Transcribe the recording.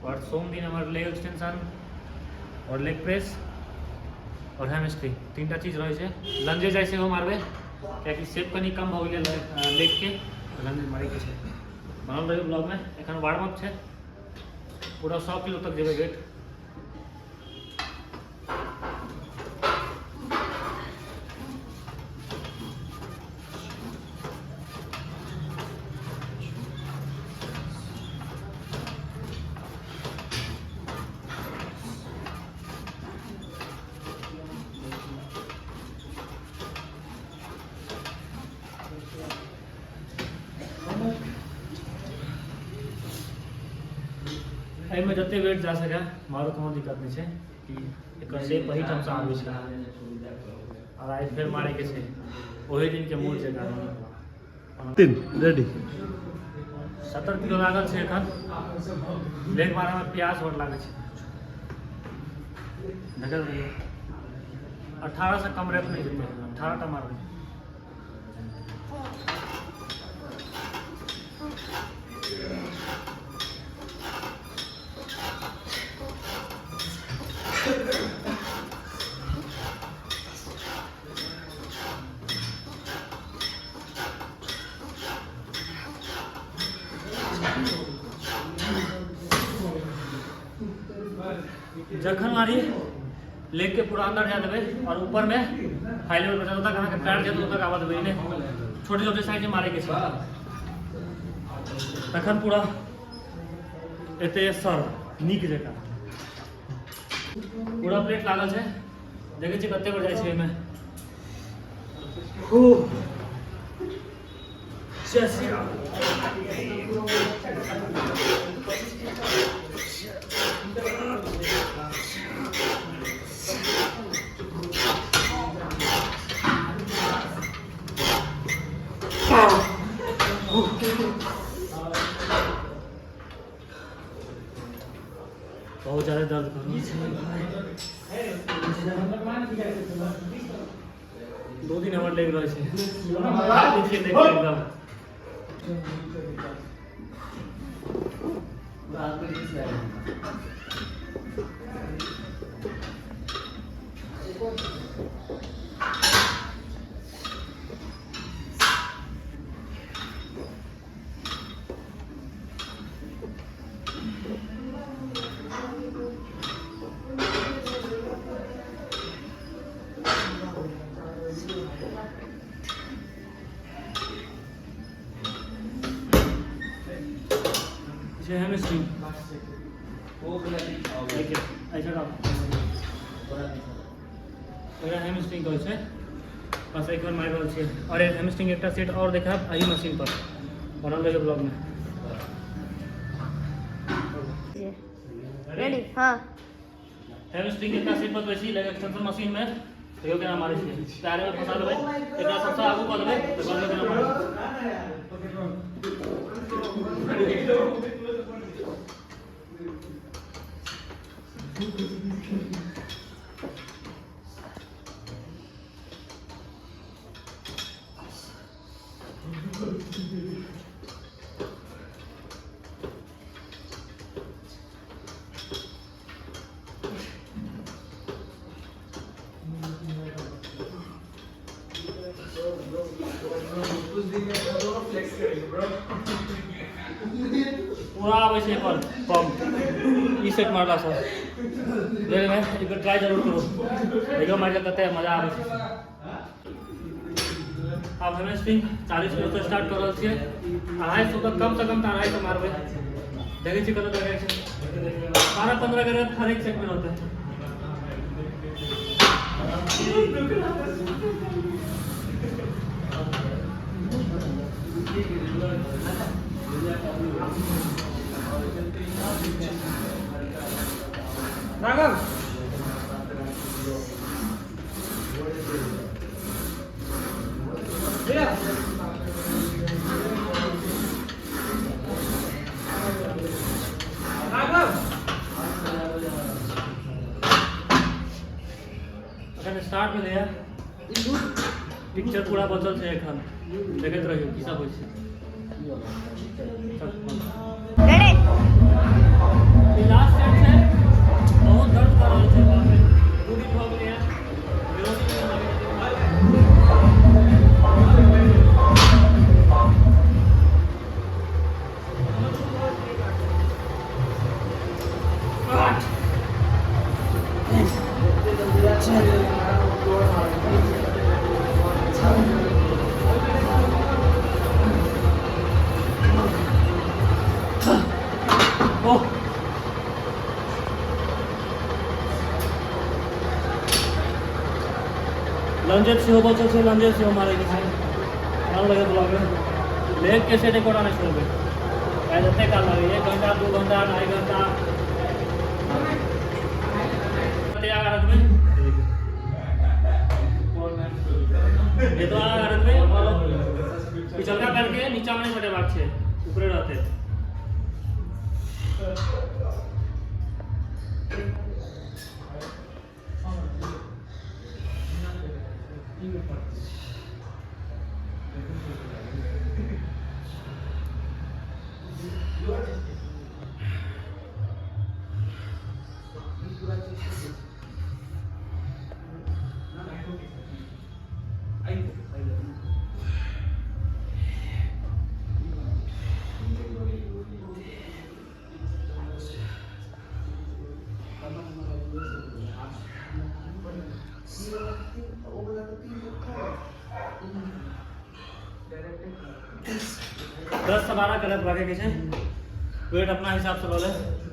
और सोम दिन हमर लेग एक्सटेंशन और लेग प्रेस और हैमस्ट्रिंग, तीनटा चीज रहै छै। लंजे जाइ सेहो मारबै, कियाकि शेप कनि कम भऽ गेलै लेगके, लंज मारैके छै। बनल रहियौ ब्लॉगमे। एखन वार्म अप छै, पूरा 100 किलो तक जेबै वेट। एहिमे जते वेट जा सकै मारू, कोनो दिक्कत नहि छै कि एकर शेप एहिठामसँ आबै छै। और आइ फेर मारैके छै ओही दिनके मूड जकाँ। 3 रेडी। 70 किलो लागल छै एखन। लेग मारैमे प्यास बड लागै छै, देखल रहियौ। 18 से कम रेप नहि जेतै, 18 टा मारबै। जखन मारी लेग के पूरा अंदर जा देबै और ऊपर में हाई लेवल पर जब तक अहाँके पैर जायत तब तक आबऽ देबै नहि। छोटे छोटे साइज मारे के छै, तखन पूरा एते सर नीक जकाँ पूरा प्लेट लागल छै। देखै छियै कते बेर जाइ छै एहिमे। खूब जय श्री राम। बहुत ज्यादा दर्द कर रहल छै भाई। 2 दिन हमर लागि रहल छै, खा लै छियै लेग एकदम। छै हैमस्ट्रिंग, देखियौ ऐसा डाल, एकरा हैमस्ट्रिंग कहै छै। बस एक बेर मारि रहल छियै और हैमस्ट्रिंग एकटा सेट और देखायब एहि मशीन पर। बनल रहियौ ब्लॉगमे। रेडी? हाँ। हैमस्ट्रिंग एकटा सेट बतबै छी लेग एक्सटेंशन मशीन में। देखियौ केना मारै छियै। पैर में फंसा देबै, एकरा सबसँ आगू कऽ देबै, तऽ देखियौ केना मारै छियै। पूरा आबै छै एकर पंप ई सेट मारलासँ। एक बेर ट्राई जरूर करू, देखियौ मारि कऽ कते मजा आबै छै। आब हैमस्ट्रिंग 40 किलो से स्टार्ट कर रहल छियै। 250 तक, कम से कम तऽ 250 मारबै। देखै छियै कतऽ तक जाइ छै। 12 15 के रेप हरेक सेट में होते। राघव अखन स्टार्ट भेलैए, पिक्चर पूरा बचल छै एखन। देखैत रहियौ की सब होइ छै। रेडी। लास्ट। ओह, लंजेस सेहो बचल छै, लंजेस सेहो मारैके छै। मन लगत ब्लॉग लेग के सेट एकोटा नहि छोड़बै। काल्हि एते काल लगैए, 1 घंटा, 2 घंटा, 2.5 घंटा। कते आगाँ रखबै? एतबा आगाँ रखबै और पिछलका पैर के नीचा मे नहि सटेबाक छै, ऊपरे रहतै। 10 से 12 करब रखैके छै। वेट अपना हिसाबसँ लऽ ले।